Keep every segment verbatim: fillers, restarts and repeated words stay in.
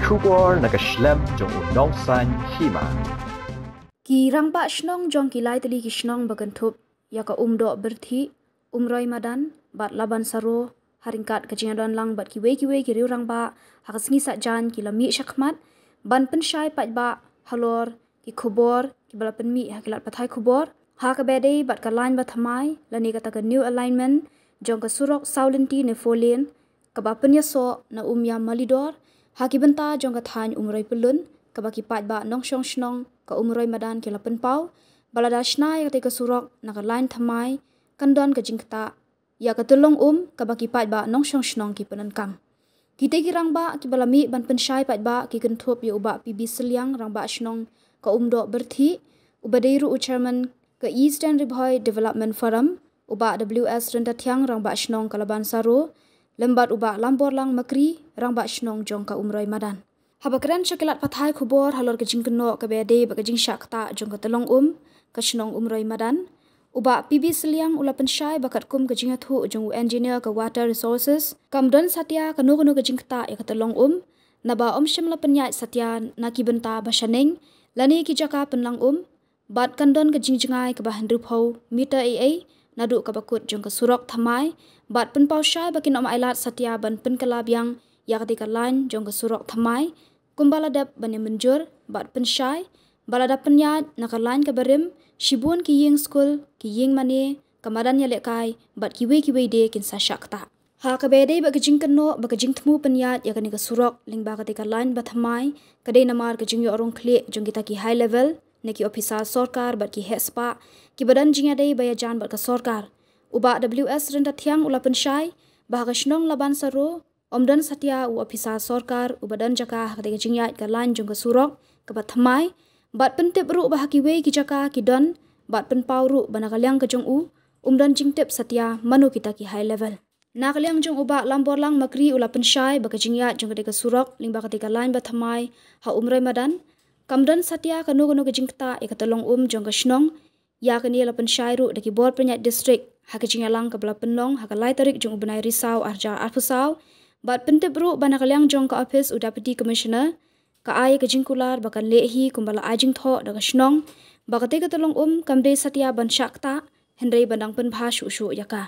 Khubor na ka shlem jong u nongsan hima. Ki rangbah shnong jong ki lai tylli ki shnong ba kynthup ïa ka Umdoh Byrthih, Umroi Madan bad Laban Saro, ha ryngkat ka jingïadon lang bad kiwei kiwei ki riew rangbah ha ka sngi Saitjaiñ ki la mih shakhmat ban pynshai paidbah halor ki khubor kiba la pynmih ha ki lad pathai khubor ha kaba ïadei bad ka lain ba thymmai lane kata ka new alignment jong ka surok saw lynti ne four lane kaba pynïasoh na Umïam Malidor ha ki bynta jong ka thaiñ Umroi Pyllun, kaba ki paidbah nongshong shnong ka Umroi Madan ki la pynpaw ba lada shna ïa katei ka surok na ka lain thymmai kan don ka jingktah ïa ka tyllong um kaba ki paidbah nongshong shnong ki pyndonkam. Kitei ki rangbah kiba la mih ban pynshai paidbah ki kynthup ïa u Bah P B Sylliang, rangbah shnong ka Umdoh Byrthih, uba dei ruh u chairman ka Eastern Ri Bhoi Development Forum, u Bah W S Ryntathiang, rangbah shnong ka Laban Saro, lem bad u Bah Lamborlang Makri, rangbah shnong jong ka Umroi Madan. Haba kren sha ki lad pathai khubor halor ka jingkynnoh kaba ïadei bad ka jingshah ktah jong ka tyllong um ka shnong Umroi Madan, u Bah P B Sylliang u la pynshai ba katkum ka jingïathuh jong u engineer ka Water Resources, kam don satia kano kano ka jingktah ïa ka tyllong um, naba ym shym la pynïaid satia na ki bynta ba shaneng lane ki jaka pynlang um, bad kan don ka jingjngai kaba hynriewphew meter ei ei naduh kaba kut jong ka surok thymmai, bad pynpaw shai ba kin ym ailad satia ban pynkylla biang ïa katei ka lain jong ka surok thymmai kumba la dep ban ïa mynjur, bad pynshai ba lada pynïaid na ka lain kaba rim, shibun ki ïing skul, ki ïing mane, ka madan ïalehkai bad kiwei kiwei de kin sa shah ktah. Ha kaba ïadei bad ka jingkynnoh ba ka jingthmu pynïaid ïa kane ka surok lyngba katei ka lain ba thymmai ka dei namar ka jingïoh rong khlieh jong kita ki high level ne ki ophisar sorkar bad ki heh spah kiba don jingïadei ba ïajan bad ka sorkar, u Bah W S Ryntathiang u la pynshai ba ha ka shnong Laban Saro ym don satia u ophisar sorkar uba don jaka ha katei ka jingïaid ka lain jong ka surok kaba thymmai, bad pyntip ruh ba ha kiwei ki jaka ki don, bad pynpaw ruh ba na ka liang ka jong u um don jingtip satia mano kita ki high level. Na ka liang jong u Bah Lamborlang Makri u la pynshai ba ka jingïaid jong katei ka surok lyngba katei ka lain ba thymmai ha Umroi Madan kam don satia kano kano ka jingktah ïa ka tyllong um jong ka shnong. Ïa kane la pynshai ruh da ki bor pynïaid district ha ka jingïalang kaba la pynlong ha ka lai tarik jong u bnai Risaw arhajar arphew saw, bad pyntip ruh ba na ka liang jong ka ophis u Deputy Commissioner ka ai ka jingkular ba kan leh hi kumba la ai jingthoh da ka shnong ba katei ka tyllong um kam dei satia ban shah ktah, hynrei ban dang pynbha shuh shuh ïa ka.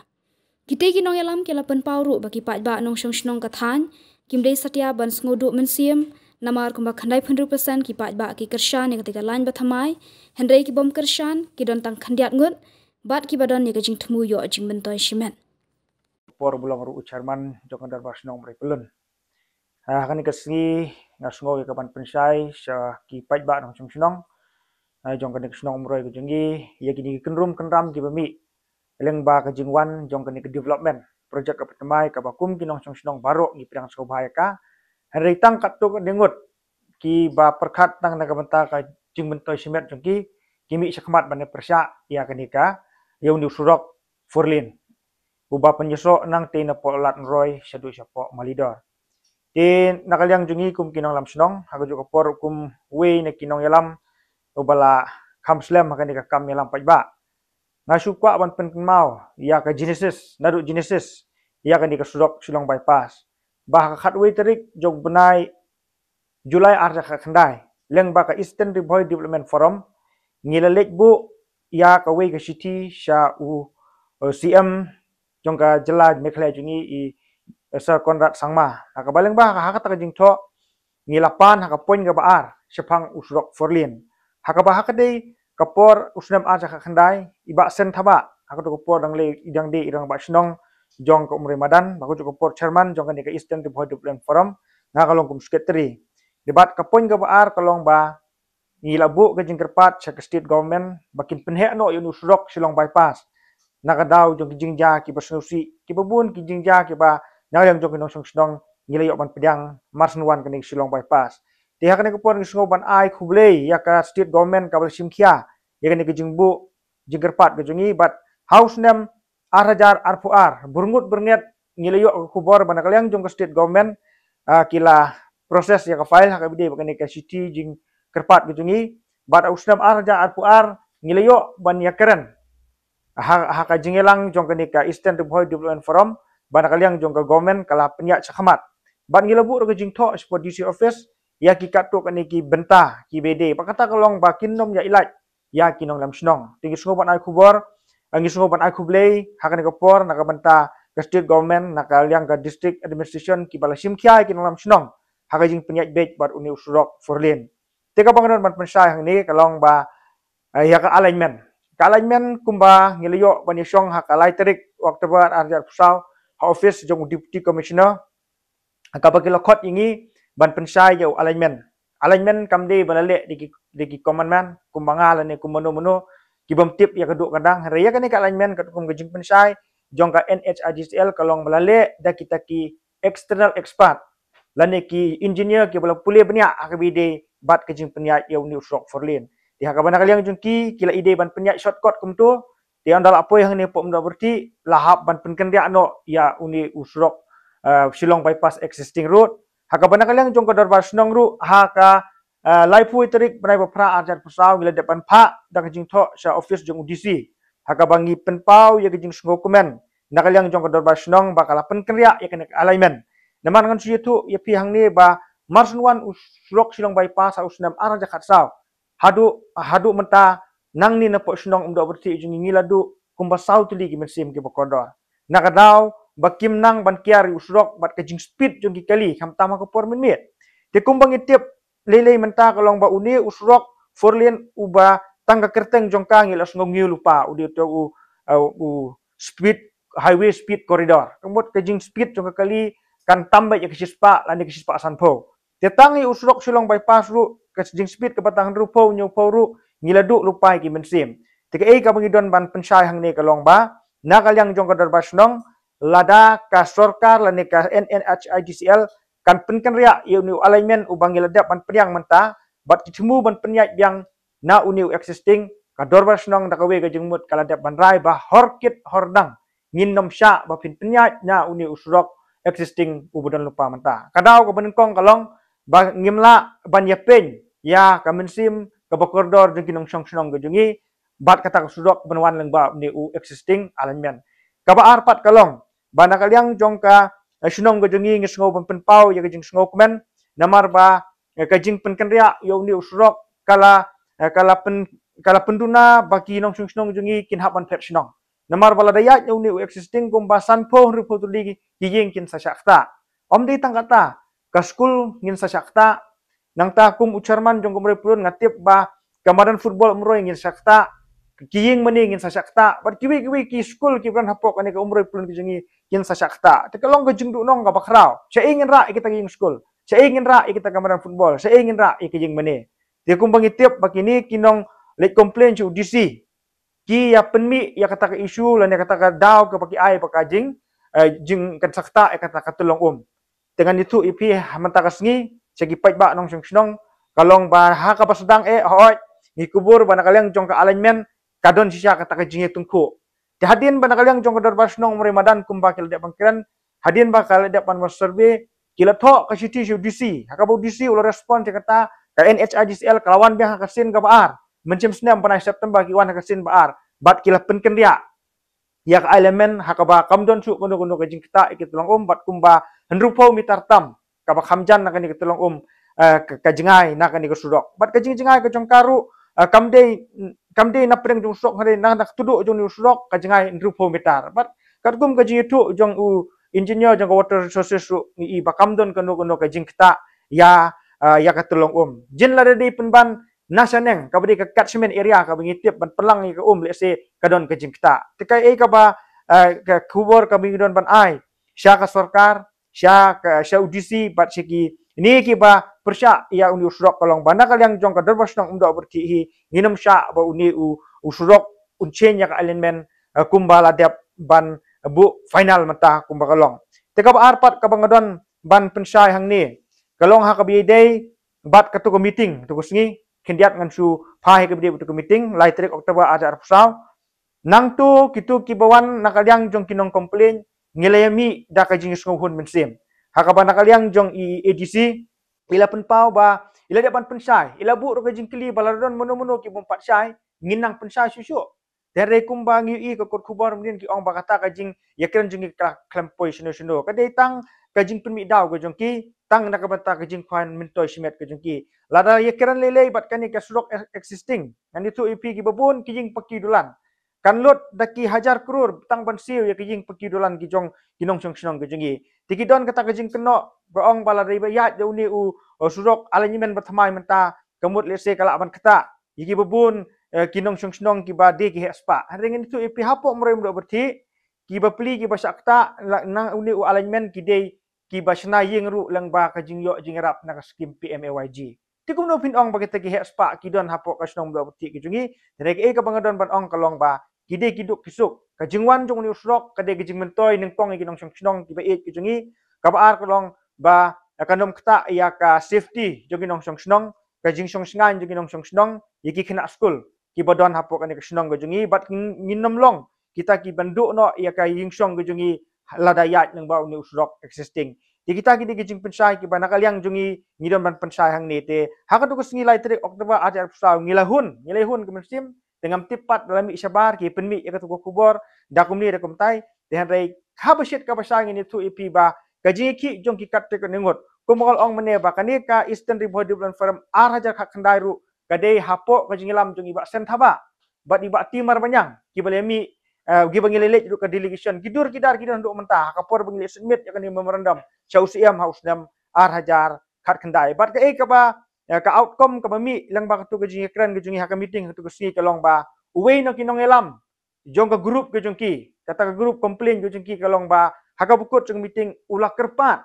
Kitei ki nongïalam ki la pynpaw ruh ba ki paidbah nongshong shnong ka thaiñ kim dei satia ban sngewduh mynsiem, namar kumba khyndai phew hynriew percent ki paidbah ki kyrshan ïa katei ka lain ba thymmai, hynrei ki bym kyrshan ki don tang khyndiat ngut, bad kiba don ïa ka jingthmu ïoh jingmyntoi shimet. Por ba long ruh u chairman jong ka dorbar shnong Umroi Pyllun. Ha kane ka sngi nga sngew ïa ka ban pynshai sha ki paidbah nongshong shnong jong kane ka shnong Umroi ka jong ngi ïa kine ki kynrum kynram kiba mih lyngba ka jingwan jong kane ka development project kaba thymmai kaba kum ki nongshong shnong baroh ngi pdiang sngewbha ïa ka. Hynrei tang katto katne ngut kiba pyrkhat tang na ka bynta ka jingmyntoi shimet jong ki, ki mih shakhmat ban ïa pyrshah ïa kane ka, ïa une u surok four lane uba pynïasoh nangtei napoh Lad Umroi shaduh shapoh Malidor. Te na ka liang jong ngi kum ki nongïalam shnong, ha kajuh ka por kum uwei na ki nongïalam uba la kham slem ha kane ka kam ïalam paidbah, nga shu kwah ban pynkynmaw ïa ka genesis, naduh genesis ïa kane ka surok Shillong Bypass, ba ha ka khatwei tarik jong u bnai July arhajar khatkhyndai, lyngba ka Eastern Ri Bhoi Development Forum, ngi la leit buh ïa kawei ka shithi sha u, uh, C M jong ka jylla Meghalaya jong ngi, i, uh, Sir Conrad Sangma. Ha kaba lyngba ha kata ka jingthoh ngi la pan ha ka point kaba ar shaphang u surok four lane. Ha kaba ha ka dei ka por u snem arhajar khatkhyndai, i Bah Sen Thabah, ha kato ka por dang lei, i dang dei i rangbah shnong jong ka Umroi Madan, ba ha kato ka por chairman jong kane ka Eastern Ri Bhoi Development Forum, nga ka long kum secretary. Te bad ka point kaba ar ka long ba ngi la buh ka jingkyrpad sha ka state government ba kin pynheh noh ïa une u surok Shillong Bypass. Na ka daw jong ki jingjia kiba sngewsih, kiba bun ki jingjia kiba na ka liang jong ki nongshong shnong ngi la ïoh ban pdiang marsynwan kane ka Shillong Bypass. Te ha kane ka por ngi sngew ban ai khublei ïa ka state government kaba la shim khia ïa kane ka jingbuh jingkyrpad ka jong ngi, bad ha u snem arhajar arphew ar, byrngut byrngiat ngi la ïoh ka khubor ba na ka liang jong ka state government, ah, ki la process ïa ka file ha kaba ïadei bad kane ka shithi jingkyrpad ka jong ngi, bad ha u snem arhajar arphew ar ngi la ïoh ban ïakren ha, ha ka jingïalang jong kane ka Eastern Ri Bhoi Development Forum, ba na ka liang jong ka government ka la pynïaid shakhmat. Bad ngi la buh ruh ka jingthoh shapoh D C office, ïa ki katto katne ki bynta kiba dei, bad kata ka long ba kin nym ïa i lait ïa ki nongïalam shnong. Te ngi sngew ban ai khubor, eh, ngi sngew ban ai khublei ha kane ka por na ka bynta ka state government, na ka liang ka district administration, kiba la shim khia ïa ki nongïalam shnong ha ka jingpynïaid beit bad une u surok four lane. Te kaba nga don ban pynshai hangne ka long ba, eh, ïa ka alignment. Ka alignment kumba ngi la ïoh ban ïashong ha ka lai tarik October ar hajar arphew saw ha office jong u Deputy Commissioner, kaba ki la khot ïa ngi ban pynshai ïa u alignment. Alignment kam dei ba la leh da ki, da ki common man kumba nga lane kum mano mano ki bym tip ïa ka duh ka dang. Hynrei ïa kane ka alignment katkum ka jingpynshai jong ka N H I D C L ka long ba la leh da kita ki external expert lane ki engineer kiba la pule bniah ha kaba ïadei bad ka jingpynïaid ïa une u surok four lane. Te ha kaba na ka liang jong ki, ki la ïadei ban pynïaid shortcut kumto. Te ynda la poi hangne hapoh Mdoh Pyrthei la hap ban pynkynriah noh ïa une u surok, eh, Shillong Bypass existing road. Ha kaba na ka liang jong ka dorbar shnong ruh ha ka, eh, laiphew tarik bnai ba phra ar hajar arphew saw ngi la dep ban phah da ka jingthoh sha office jong u D C, ha kaba ngi pynpaw ïa ka jingsngewkmen na ka liang jong ka dorbar shnong ba ka la pynkynriah ïa kane ka alignment. Namar ngan shu ïathuh ïa phi hangne ba mar shu wan u surok Shillong Bypass ha u snem ar hajar khatsaw haduh, haduh mynta, nangne napoh shnong Mdoh Pyrthei jong ngi, ngi la duh kumba saw tylli ki mynsiem kiba kordor. Na ka daw ba kim nang ban kiar ïa u surok bad ka jingspeed jong ki kali khamtam ha ka por mynmiet. Te kumba ngi tip lei lei mynta ka long ba une u surok four lane uba tang ka kyrteng jong ka ngi la sngew ngiew lypa, u dei uta u, uh, u speed, highway speed corridor. Ka mut ka jingspeed jong ka kali kan tam beit ïa ka shispah lane ka shispah sanphew. Te tang ïa u surok Shillong Bypass ruh ka jingspeed kaba tang hynriewphew hynñiewphew ruh ngi la duh lypa ïa ki mynsiem. Te kaei kaba ngi don ban pynshai hangne ka long ba na ka liang jong ka dorbar shnong, lada ka sorkar lane ka N H I D C L kan pynkynriah ïa une u alignment uba ngi la dep ban pdiang mynta bad ki thmu ban pynïaid biang na une u existing, ka dorbar shnong da kawei ka jingmut ka la dep ban rai ba hor kit hor dang ngin nym shah ba phin pynïaid na une u surok existing uba don lypa mynta. Ka daw kaba nyngkong ka long ba ngim lah ban ïapeiñ ïa ka mynsiem kaba kordor jong ki nongshong shnong ka jong ngi bad kata ka surok ban wan lyngba une u existing alignment. Kaba ar pat ka long ba na ka liang jong ka, eh, shnong ka jong ngi ngi sngew ban pynpaw ïa ka jingsngewkmen namar ba, eh, ka jingpynkynriah ïa une u surok ka la, eh, ka la pyn, ka la pynduna ba ki nongshong shnong jong ngi kin hap ban phet shnong. Namar ba lada ïaid ïa une u existing kumba sanphew hynriewphew tylli ki ïing kin sa shah ktah. Ym dei tang kata, ka skul ngin sa shah ktah. Nangta kum u chairman jong ka Umroi Pyllun nga tip ba ka madan football Umroi ngin sa shah ktah. Ki ïing mane ngin sa shah ktah. Bad kiwei kiwei ki skul kiba don hapoh kane ka Umroi Pyllun ka jong ngi kin sa shah ktah. Te ka long ka jingduhnong kaba khraw. Shaei ngin rah ïa kita ki ïing skul? Shaei ngin rah ïa kita ka madan football? Shaei ngin rah ïa ki ïing mane? Te kumba ngi tip ba kine ki nongleit complain sha u D C, ki ïa pynmih ïa kata ka issue lane kata ka daw kaba ki ai ba ka jing, eh, jingkynsha ktah ïa kata ka tyllong um. Te ngan ïathuh ïa phi ha mynta ka sngi sha ki paidbah nongshong shnong, ka long ba ha kaba sdang eh, hooid, ngi kubur ba na ka liang jong ka alignment ka don shisha kata ka jingïatyngkhuh. Te hadien ba na ka liang jong ka dorbar shnong Umroi Madan kumba ki la dep ban kren, hadien ba ka la dep ban wan survey, ki la thoh ka shithi sha u D C. Ha kaba u D C u la respond ïa kata, ka N H I D C L ka la wan biang ha ka sien kaba ar. Mynshem snem bnai September ki wan ha ka sien ba ar bad ki la pynkynriah ïa ka alignment ha kaba kam don shuh kano kano ka jingktah ïa ka tyllong um bad kumba hynriewphew meter tam kaba kham jan na kane ka tyllong um, eh, ka, ka jngai na kane ka surok. Bad ka jingjngai ka jong ka ruh, eh, kam dei, kam dei na pdeng jong u surok, hynrei na, na ka tuduk jong une u surok ka jngai hynriewphew meter. Bad katkum ka jingïathuh jong u engineer jong ka Water Resources ruh ngi i ba kam don kano kano ka jingktah ïa, eh, ïa ka tyllong um. Jin lada dei pynban na shaneng kaba dei ka catchment area kaba ngi tip ban pynlang ïa ka um, lehse ka don ka jingktah. Te kaei kaba, eh, ka khubor kaba ngi don ban ai sha ka sorkar, sha ka, sha u D C bad sha kine kiba pyrshah ïa une u surok ka long ba na ka liang jong ka dorbar shnong Umdoh Pyrthei hi ngin nym shah ba une u, u surok un change ïa ka alignment, eh, kumba la dep ban buh final mynta kumba ka long. Te kaba ar pat kaba nga don ban pynshai hangne ka long ha kaba ïadei bad kato ka meeting, kato ka sngi khyndiat ngan shu phah ïa kaba ïadei bad kato ka meeting, lai tarik October ar hajar arphew saw. Nangto kito kiba wan na ka liang jong ki nongcomplain ngi la ïamih da ka jingsngewhun mynsiem. Ha kaba na ka liang jong i A D C i la pynpaw ba i la dep ban pynshai, i la buh ruh ka jingkylli ba lada don mano mano ki bym pat shai ngin nang pynshai shuh shuh. Te hynrei kumba ngi ïohi ka kot khubor mynnin ki ong ba kata ka jingïakren jong ngi ka la khlem poi shano shano. Ka dei tang ka jingpynmih daw ka jong ki, tang na ka bynta ka jingkhwan myntoi shimet ka jong ki. Lada ïakren lei lei bad kane ka surok e-, existing, ngan ïathuh ïa phi kiba bun ki ïing paki dulan kan lut da ki hajar klur tang ban siew ïa ki ïing paki dulan ki jong ki nongshong shnong ki jong ngi. Te ki don kata ka jingkynnoh ba ong ba lada ba ïaid da une u, u surok alignment ba thymmai mynta, ka mut lehse ka lah ban ktah ïa kiba bun, eh, ki nongshong shnong kiba dei ki heh spah. Hynrei ngan ïathuh ïa phi hapoh Umroi Mawdoh Pyrthih, kiba pli kiba shah ktah la, na une u alignment ki dei kiba shna ïing ruh lyngba ka jingïoh jingïarap na ka skim P M A Y G. Te kumno phin ong ba kita ki heh spah ki don hapoh ka shnong Mawdoh Pyrthih ki jong ngi? Te kaei kaba nga don ban ong ka long ba ki dei ki duk ki suk. Ka jingwan jong une u surok ka dei ka jingmyntoi nyngkong ïa ki nongshong shnong kiba ïeit ki jong ngi. Kaba ar ka long ba kan ym ktah ïa ka safety jong ki nongshong shnong, ka jingshong shngaiñ jong ki nongshong shnong, ïa ki khynnah skul kiba don hapoh kane ka shnong ka jong ngi, bad ngin, ngin ym long kita kiban duh noh ïa ka ïingshong ka jong ngi lada ïaid lyngba une u surok existing. Te kita ki dei ki jingpynshai kiba na ka liang jong ngi ngi don ban pynshai hangne. Te ha katu ka sngi lai tarik October ar hajar arphew saw ngi la hun, ngi la hun ka mynsiem, te ngam tip pat da la mih shabar ki pynmih ïa katu ka khubor da kumne da kumtai. Te hynrei kaba shit kaba shai ngin ïathuh ïa phi ba ka jingïakhih jong ki katto katne ngut, kumba ka la ong mynne ba kane ka Eastern Ri Bhoi Development Forum ar hajar khatkhyndai ruh ka dei hapoh ka jingïalam jong i Bah Sen Thabah bad i Bah T Marbaniang, kiba la mih, eh, kiba ngi la leit ruh ka delegation, ki dur ki dar ki don haduh mynta ha ka por ba ngi la submit ïa kane memorandum sha u Syiem ha u snem ar hajar khatkhyndai. Bad kaei kaba, eh, ka outcome kaba mih lyngba katu ka jingïakren ka jong ngi ha ka meeting katu ka sngi ka long ba uwei na ki nongïalam jong ka group ka jong ki, kata ka group complain ka jong ki ka long ba ha kaba kut jong ka meeting u la kyrpad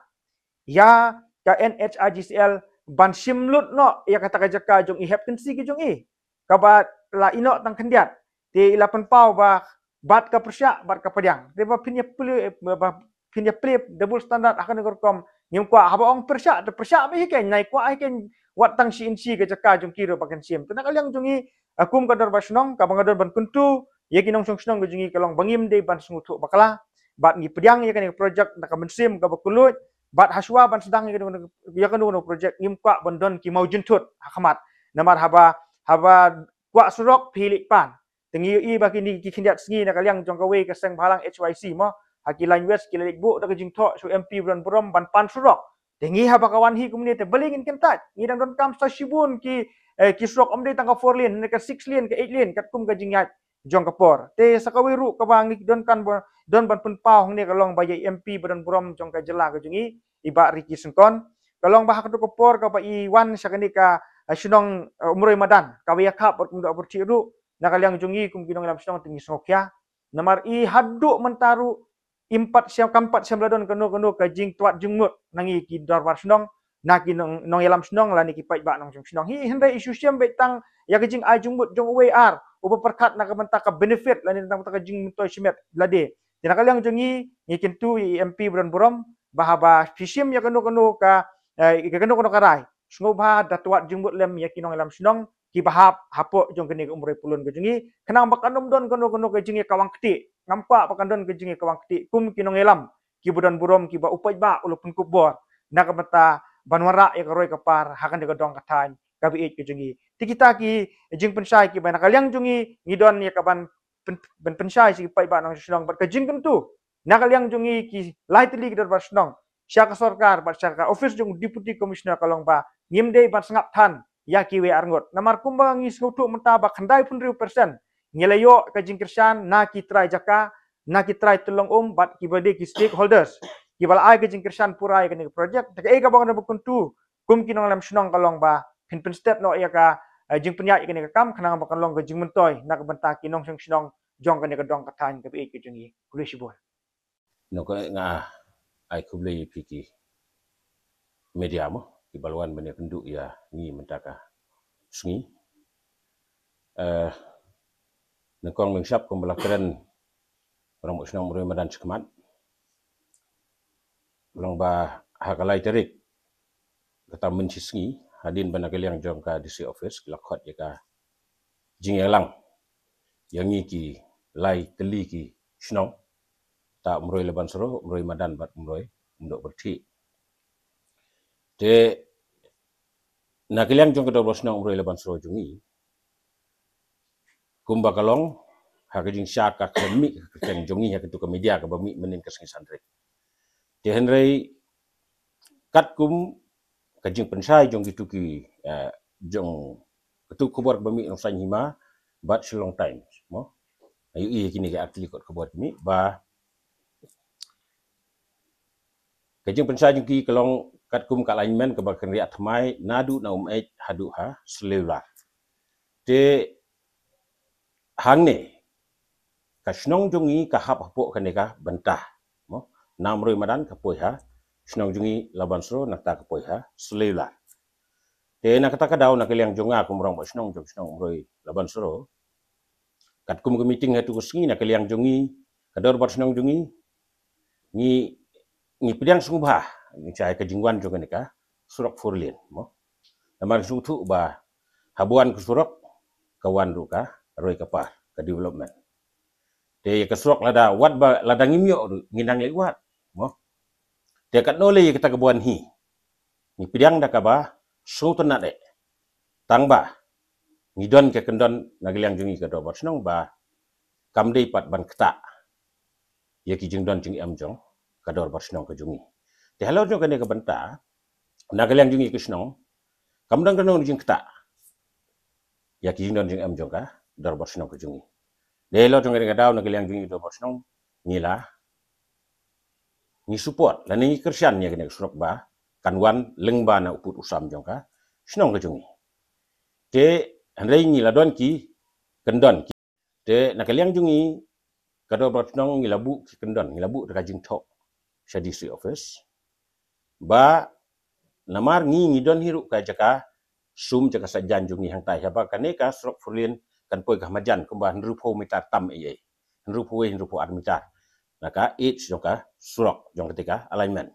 ïa ka N H I D C L ban shim lut noh ïa kata ka jaka jong i Hepkynsi ka jong i, kaba la ïehnoh tang khyndiat. Te i la pynpaw ba bad ka pyrshah bad ka pdiang. Te ba phin ïa plie, ba phin ïa plie double standard ha kane ka rukom, ngim kwah. Haba ong pyrshah, te pyrshah bha hi keiñ, nai kwah hi keiñ wat tang shi inshi ka jaka jong ki ruh ba kan shim. Te na ka liang jong ngi, ah, kum ka dorbar shnong kaba nga don ban kyntu ïa ki nongshong shnong ka jong ngi ka long ba ngim dei ban sngewthuh bakla bad ngi pdiang ïa kane ka project na ka mynsiem kaba kylluid, bad hashwa ban sdang ïa kane, ïa kane ka project ngim kwah ban don ki mawjynthut ha khmat. Namar haba, haba kwah surok phi leit pan. Te ngi ïohi ba kine ki khyndiat sngi na ka liang jong kawei ka seng bhalang H Y C mo, ha ki Line West ki la leit buh da ka jingthoh sha u M P ba don burom ban pan surok. Te ngi haba ka wan hi kumne te balei ngin kyntait? Ngi dang donkam sa shibun ki, eh, ki surok, ym dei tang ka four lane, ne ka six lane, ka eight lane, katkum ka jingïaid jong ka por. Te sa kawei ruh kaba ngi donkam ba, don ban pynpaw hangne ka long ba ïa i M P ba don burom jong ka jylla ka jong ngi, i Bah Ricky Syngkon, ka long ba ha katu ka por kaba i wan sha kane ka, eh, shnong, eh, Umroi Madan, kaba ïa khap bad ka Mawdoh Pyrthih ruh, na ka liang jong ngi kum ki nongïalam shnong te ngi sngewkhia. Namar i haduh mynta ruh im pat shem, kam pat shem la don kano kano ka jingtwad jingmut na ngi ki dorbar shnong, na ki nong, nongïalam shnong lane ki paidbah nongshong shnong. Hi, hynrei i shu shem beit tang ïa ka jingai jingmut jong uwei ar uba pyrkhat na ka bynta ka benefit lane na ka bynta ka jingmyntoi shimet lade. Te na ka liang jong ngi, ngi kyntu ïa i M P ba don burom ba haba phi shim ïa kano kano ka, eh, ïa kano kano ka rai, sngewbha da twad jingmut lem ïa ki nongïalam shnong kiba hap hapoh jong kane ka Umroi Pyllun ka jong ngi, khnang ba kan ym don kano kano ka jingïakawang ktieh. Ngam kwah ba kan don ka jingïakawang ktieh kum ki nongïalam kiba don burom kiba u paidbah u la pynkup bor na ka bynta ban wanrah ïa ka roi ka par ha kane ka dong ka thaiñ kaba ïeit ka jong ngi. Te kita ki jingpynshai kiba na ka liang jong ngi ngi don ïa ka ban pyn, ban pynshai sha ki paidbah nongshong shnong bad ka jingkyntu na ka liang jong ngi ki lai tylli ki dorbar shnong sha ka sorkar bad sha ka office jong Deputy Commissioner ka long ba ngim dei ban sngap than ïa kiwei ar ngut. Namar kumba ngi sngewthuh mynta ba khyndai phew hynriew percent ngi la ïoh ka jingkyrshan na ki trai jaka, na ki trai tyllong um bad kiba dei ki stakeholders kiba la ai ka jingkyrshan pura ïa kane ka project. Te kaei kaba nga dei ban kyntu kum ki nongïalam shnong ka long ba phin pynstet noh ïa ka, eh, jingpynïaid ïa kane ka kam khnang ba kan long ka jingmyntoi na ka bynta ki nongshong shnong jong kane ka dong ka thaiñ kaba ïeit ka jong ngi. Khublei shibun. Nongkong nga ai khublei ïa phi ki media mo kiba la wan ban ïakynduh ïa ngi mynta ka sngi. Eh, nyngkong lyngshap kumba la kren u rangbah shnong Umroi Madan shakhmat, long ba ha ka lai tarik, kata mynta shi sngi, hadien ba na ka liang jong ka D C office ki la khot ïa ka jingïalang ïa ngi ki lai tylli ki shnong, ta Umroi Labansro, Umroi Madan bad Umroi Mawdoh Pyrthih. Te na ka liang jong ka dorbar shnong Umroi Labansro jong ngi, kumba ka long ha ka jingshai ka kyrteng jong ngi ha katu ka media kaba mih mynnin ka sngi San Tarik. Te hynrei katkum ka jingpynshai jong kitu ki, eh, jong kitu khubor ba mih Nongsan Hima bad Shillong Times, mo. Ayu i kini ki article kot khubor ki mih ba ka jingpynshai jong ki ka long katkum ka alignment kaba kynriah thymmai naduh na Umeit haduh ha Slilar. Te hangne ka shnong jong ngi ka hap hapoh kane ka bynta, mo. Na Umroi madan ka poi ha shnong jong ngi Labansro, nangta ka poi ha Slilar. Te na kata ka daw na ka liang jong nga kum u rangbah shnong jong shnong Umroi Labansro, katkum ka meeting ha tu ka sngi na ka liang jong ngi, ka dorbar shnong jong ngi, ngi, ngi pdiang sngewbha ngi shai ka jingwan jong kane ka surok four lane, mo. Namar sngewthuh ba haba wan ka surok ka wan ruh ka roi ka par, ka development. Te ïa ka surok lada wat ba lada ngim ïoh ruh ngi nang leit wad, mo. Te katno lei ïa kata kaba wan hi, ngi pdiang da kaba sngewtynnat eh. Tang ba ngi don ka kyndon na ka liang jong ngi ka dorbar shnong ba kam dei pat ban ktah ïa ki jingdon jingem jong ka dorbar shnong ka jong ngi. Te halor jong kane ka bynta na ka liang jong ngi ka shnong kam don kano jingktah ïa ki jingdon jingem jong ka dorbar shnong ka jong ngi. Te halor jong kane ka daw na ka liang jong ngi ka dorbar shnong ngi la, ngi support lane ngi kyrshan ïa kane ka surok ba kan wan lyngba na u pud u sam jong ka shnong ka jong ngi. Te hynrei ngi la don ki kyndon ki, te na ka liang jong ngi ka dorbar shnong ngi la buh ki kyndon, ngi la buh da ka jingthoh sha D C office ba namar ngi ngi don hi ruh ka jaka sum jaka sajan jong ngi hangtai, haba kane ka surok four lane kan poi ka ha majan kumba hynriewphew mitar tam ei ei, hynriewphew wei hynriewphew ar mitar na ka edge jong ka surok jong kata ka alignment.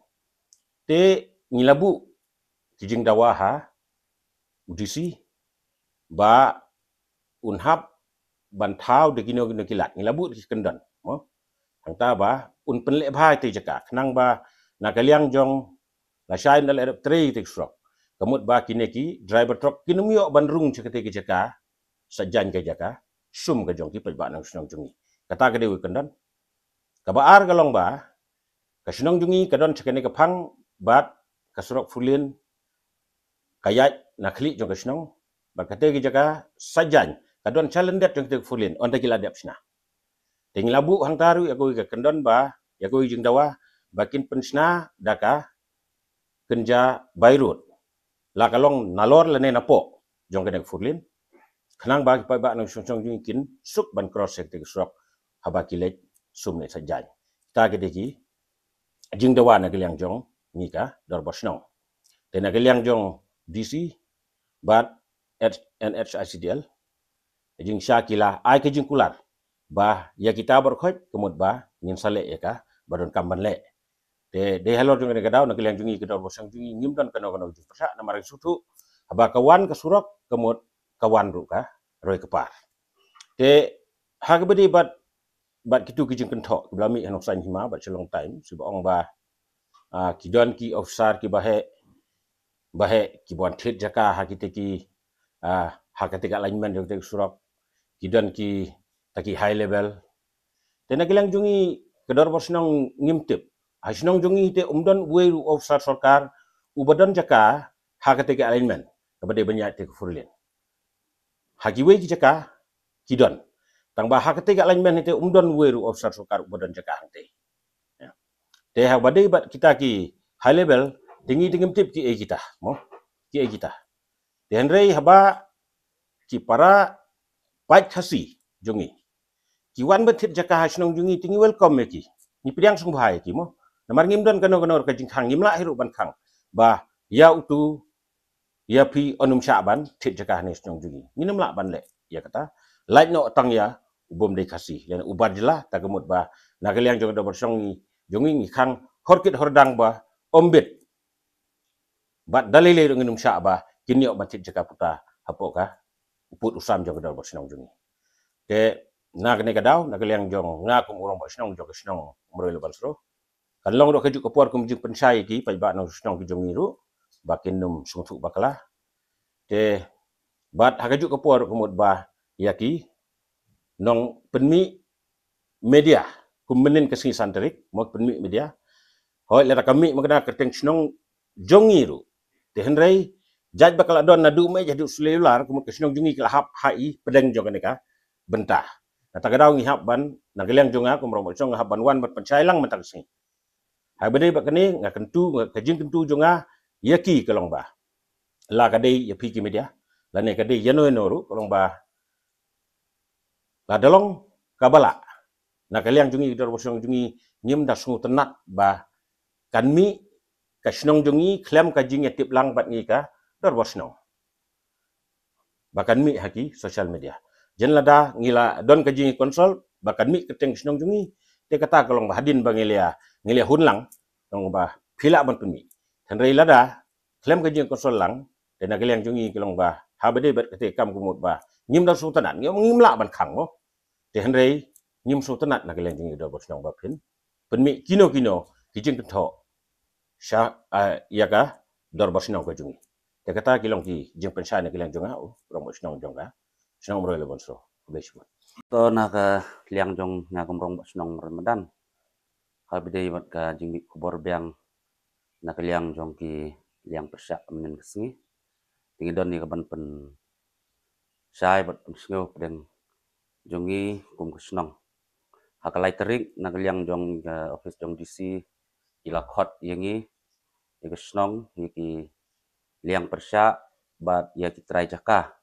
Te ngi la buh ki jingdawa ha u D C ba un hap ban thaw da kino kino ki lad, ngi la buh da ki kyndon, mo. Hangta ba un pynleh bha ïa kata ka jaka khnang ba na ka liang jong lashai un da leh dep trei ïa kata ka surok, ka mut ba kine ki driver truck kin ym ïoh ban rung sha kata ka jaka, sajan ka jaka sum ka jong ki paidbah nongshong shnong jong ngi. Kata ka dei u kyndon. Kaba ar ka long ba ka shnong jong ngi ka don sha kane ka phang bad ka surok four lane ka ïaid na khlieh jong ka shnong, bad kata ka jaka sajan ka don sha lyndet jong kata ka four lane, ynda ki la dep shna. Te ngi la buh hangta ruh ïa kawei ka kyndon ba, ïa kawei ka jingdawa ba kin pynshna da ka kynja by road, la ka long nalor lane napoh jong kane ka four lane, khnang ba ki paidbah nongshong shnong jong ngi kin suk ban cross ïa kata ka surok haba ki leit sum ne sajan. Kata ka dei ki jingdawa na ka liang jong ngi ka dorbar shnong. Te na ka liang jong D C bad N H I C D L, jingshisha ki la ai ka jingkular ba ïa kita baroh khoit ka mut ba ngin sa leh ïa kaba donkam ban leh. Te dei halor jong kane ka daw na ka liang jong ngi ka dorbar shnong jong ngi ngim don kano kano ka jingpyrshah namar ngi sngewthuh haba ka wan ka surok ka mut ka wan ruh ka roi ka par. Te ha kaba dei bad, bad kitu ki jingkynthoh kiba la mih ha Nongsan Hima bad Shillong Times, kiba ong ba, ah, ki don ki officer kiba heh, ba heh kiba wan thied jaka ha kita ki, ah, ha kata ka alignment jong kata ka surok, ki don kita ki high level. Te na ka liang jong ngi ka dorbar shnong ngim tip. Ha shnong jong ngi te um don uwei ruh u officer sorkar uba don jaka ha kata ka alignment kaba dei ban ïaid kata ka four lane. Ha kiwei ki jaka ki don. Tang ba ha kata ka alignment te um don uwei ruh u officer sorkar uba don jaka hangte. Ïa. Te haba dei bad kita ki high level te ngi te ngim tip kiei kita, mo. Kiei kita. Te hynrei haba ki para paid Khasi jong ngi ki wan ban thied jaka ha shnong jong ngi te ngi welcome ïa ki. Ngi pdiang sngewbha ïa ki, mo. Namar ngim don kano kano ka jingkhang, ngim lah hi ruh ban khang ba ïa utu ïa phi un ym shah ban thied jaka ha shnong jong ngi. Ngin ym lah ban leh ïa kata. Lait noh tang ïa u bym dei Khasi lane u bar jylla, ta ka mut ba na ka liang jong ka dorbar shnong ngi jong ngi ngi khang hor kit hor dang ba ym bit bad da lei lei ruh ngin ym shah ba kin ïoh ban thied jaka puta hapoh ka u pud u sam jong ka dorbar shnong jong ngi. Te na kane ka daw na ka liang jong nga kum u rangbah shnong jong ka shnong Umroi Labansro, kan long ruh ha kajuh ka por kum jingpynshai ïa ki paidbah nongshong shnong ki jong ngi ruh ba kin ym sngewthuh bakla. Te bad ha kajuh ka por ruh ka mut ba ïa ki nongpynmih media kum mynhynnin ka sngi san tarik, mo, pynmih media. Hooid, lada ka mih ma ka kyrteng shnong jong ngi ruh. Te hynrei jait ba ka la don naduh mei haduh cellular, ka mut ka shnong jong ngi ka la hap ha i pdeng jong kane ka bynta. Na kata ka daw ngi hap ban, na ka liang jong nga kum u Rangbah Shnong nga hap ban wan ban pynshai lang mynta ka sngi. Haba dei bad kane nga kyntu, nga, ka jingkyntu jong nga ïa ki ka long ba, la ka dei ïa phi ki media, lane ka dei ïano ïano ruh, ka long ba, la da long kaba lah, na ka liang jong ngi, ka dorbar shnong jong ngi, ngim da sngewtynnat ba kan mih ka shnong jong ngi khlem ka jingïatip lang bad ngi ka dorbar shnong, ba kan mih ha ki social media. Jan lada ngi la don ka jingïakonsol ba kan mih kyrteng shnong jong ngi, te kata ka long ba hadien ba ngi la, ngi la hun lang, long ba phi lah ban pynmih. Hynrei lada khlem ka jingïakonsol lang, te na ka liang jong ngi ka long ba, haba dei bad kata ka kam ka mut ba ngim da sngewtynnat, ngim, ngim lah ban khang mo. Te hynrei ngim sngewtynnat na ka liang jong ngi ka dorbar shnong ba phin pynmih kino kino ki jingkynthoh sha, ah, ïa ka dorbar shnong ka jong ngi. Te kata ki long ki jingpynshai na ka liang jong nga, u Rangbah Shnong jong ka shnong Umroi Laban Sro. Khublei shibun. To na ka liang jong nga kum u Rangbah Shnong Umroi Madan, haba dei bad ka jingmih khubor biang na ka liang jong ki liang pyrshah mynnin ka sngi, te ngi don ïa ka ban pynshai bad pynsngew pdeng jong ngi kum ka shnong. Ha ka lai tarik na ka liang jong ka office jong D C ki la khot ïa ngi, ïa ka shnong, ïa ki liang pyrshah bad ïa ki trai jaka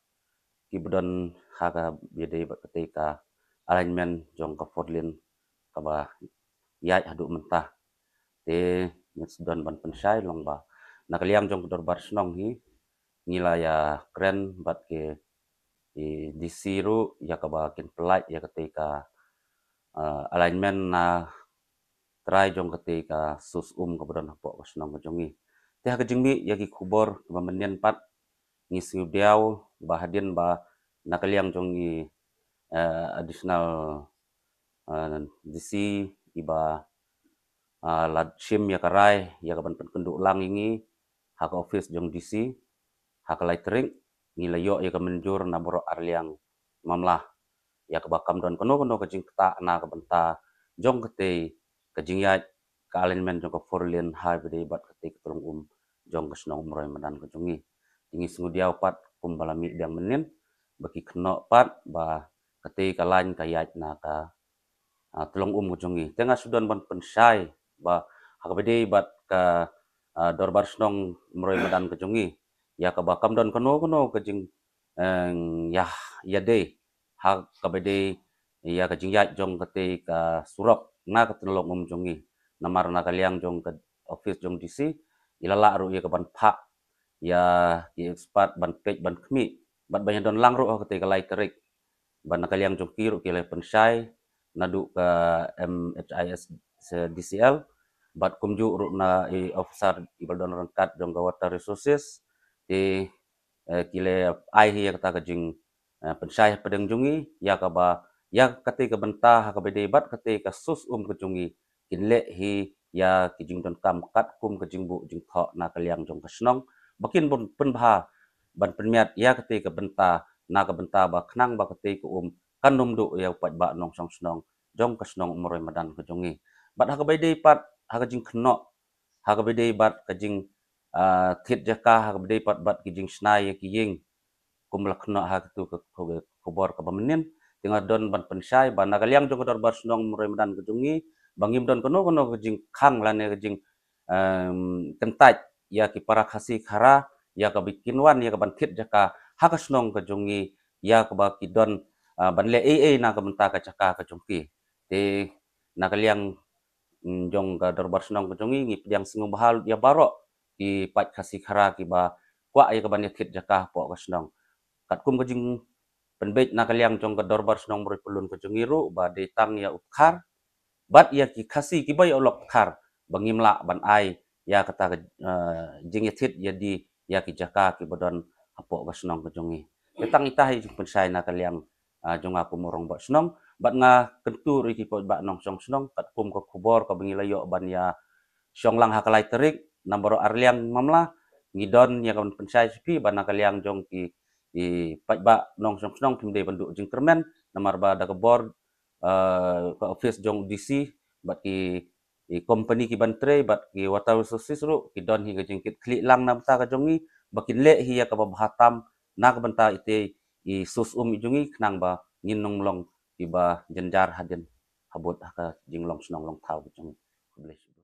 kiba don ha kaba ïadei bad katei ka alignment jong ka four lane kaba ïaid haduh mynta. Te ngi sdang ban pynshai long ba na ka liang jong ka dorbar shnong hi ngi la ïakren bad ki, ki D C ruh ïa kaba kin pynlait ïa katei ka, eh, alignment na trai jong katei ka sus um kaba don hapoh ka shnong ka jong ngi. Te ha ka jingmih ïa ki khubor kiba mynnin pat ngi sngew diaw ba hadien ba na ka liang jong ngi, eh, additional, eh, D C iba, eh, la shim ïa ka rai ïa ka ban pynkynduh lang ïa ngi ha ka office jong D C ha ka lai tarik, ngi la ïoh ïa ka mynjur na baroh arliang mamla ïa kaba kam don kano kano ka jingktah na ka bynta jong katei ka jingïaid ka alignment jong ka four lane haba dei bad katei ka tlong um jong ka shnong Umroi Madan ka jong ngi. Te ngi sngew diaw pat kumba la mih biang mynnin ba ki kynnoh pat ba katei ka line ka ïaid na ka, ah, tlong um ka jong ngi. Te nga sdang ban pynshai ba ha kaba dei bad ka, ah, dorbar shnong Umroi Madan ka jong ngi ïa kaba kam don kano kano ka jing, eh, ïa, ïadei ha kaba dei ïa ka jingïaid jong katei ka surok na ka tlong um jong ngi. Namar na ka liang jong ka office jong D C i la lah ruh ïa ka ban phah ïa ki expert ban peit ban khmih bad ban ïadon lang ruh ha katei ka lai tarik. Bad na ka liang jong ki ruh ki la pynshai naduh ka M H I S D C L bad kumjuh ruh na i officer iba don ryngkat jong ka water resources. Te, eh, ki la ai hi ïa kata ka jing, eh, pynshai hapdeng jong ngi ïa kaba ïa katei ka bynta ha kaba dei bad katei ka sus um ka jong ngi kin leh hi ïa ki jingdonkam katkum ka jingbuh jingthoh na ka liang jong ka shnong ba kin bun pynbha ban pynmiat ïa katei ka bynta na ka bynta ba khnang ba katei ka um kan ym duh ïa u paidbah nongshong shnong jong ka shnong Umroi Madan ka jong ngi. Bad ha kaba dei pat ha ka jingkynnoh ha kaba dei bad ka jing, ah, thied jaka ha kaba dei pat bad ki jingshna ïa ki ïing kum la kynnoh ha katu ka khu-, khubor kaba mynnin. Te nga don ban pynshai ba na ka liang jong ka dorbar shnong Umroi Madan ka jong ngi ba ngim don kano kano ka jingkhang lane ka jing, em, kyntait ïa ki para Khasi Khara ïa kaba kin wan ïa ka ban thied jaka ha ka shnong ka jong ngi ïa kaba ki don, ah, ban leh ei ei na ka bynta ka jaka ka jong ki. Te na ka liang, mm, jong ka dorbar shnong ka jong ngi ngi pdiang sngewbha lut ïa baroh ki paid Khasi Khara kiba kwah ïa ka ban ïathied jaka hapoh ka shnong. Katkum ka jingpynbeit na ka liang jong ka dorbar shnong Umroi Pyllun ka jong ngi ruh ba dei tang ïa u Dkhar bad ïa ki Khasi kiba ïa u lok Dkhar ba ngim lah ban ai ïa kata ka, eh, jingïathied ïa di ïa ki jaka kiba don hapoh ka shnong ka jong ngi. Te tang ita hi jingpynshai na ka liang, ah, jong nga kum u Rangbah Shnong bad nga kyntu ruh ïa ki paidbah nongshong shnong katkum ka khubor kaba ngi la ïoh ban ïa shong lang ha ka lai tarik na baroh arliang mamla ngi don ïa ka ban pynshai sha phi ba na ka liang jong ki, ki paidbah nongshong shnong phim dei ban duh jingkyrmen namar ba da ka bor, eh, ka office jong D C bad ki i company ki ban trei bad ki water resources ruh ki don hi ka jingkitkhlieh lang na bynta ka jong ngi ba kin leh hi ïa kaba bha tam na ka bynta ite i source um i jong ngi khnang ba ngin ym long kiba jynjar hadien habud ha ka jinglong shnong long thaw ka jong ngi. Khublei shibun.